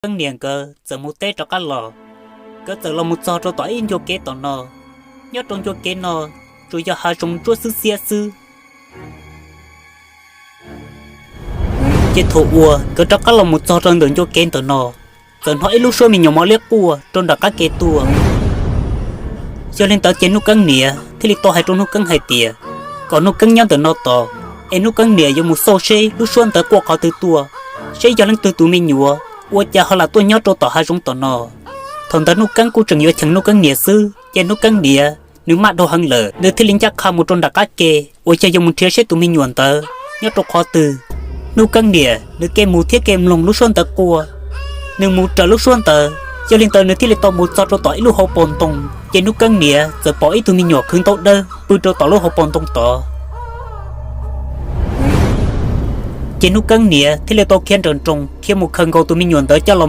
Keeb niam nkawd txawm mus teb rov qab los. Nkawd txawm los mus txog rau tom ib ncua kev tom no. Nyob rau ncua kev no tsuas yog hav zoov ntsuab xwb xiab xwb. Ces thaum uas nkawd rov qab los mus txog rau ntawm ncua kev ntawm no, txawm hnov ib lub suab me nyuam mos liab quaj rau nram qab kev tuaj. Yog li ntawd ces Nuj Keeb niam thiaj li tau hais rau Nuj Keeb hais tias kom Nuj Keeb nyob ntawm no tos, es Nuj Keeb niam yuav mus xauj seb lub suab ntawd quaj qhov twg tuaj, seb yog leej twg tus me nyuam, ua cas ho lam tuaj nyob rau tom hav zoov tom no. Thaum ntawd Nuj Keeb kuj tseem yuav cheem Nuj Keeb niam xwb, ces Nuj Keeb niam nws maj dhau heev lawm, nws thiaj li ncaj qha mus rau nram qab ke uas yog yuav mus nrhiav seb tus me nyuam ntawd nyob rau qhov twg. Nuj Keeb niam nws kev mus thiab kev mloog lub suab ntawd quaj, nws mus raws lub suab ntawd, yog li ntawd nws thiaj li tau mus txog rau tom ib lub hauv paus ntoo, ces Nuj Keeb niam txawm pom ib tug me nyuam khwv ntaub dawb pw rau tom lub hauv paus ntoo tod. Ces Nuj Keeb niam thiaj li tau khiav nrawm nroos khiav mus khaws nkaus tus me nyuam ntawd coj los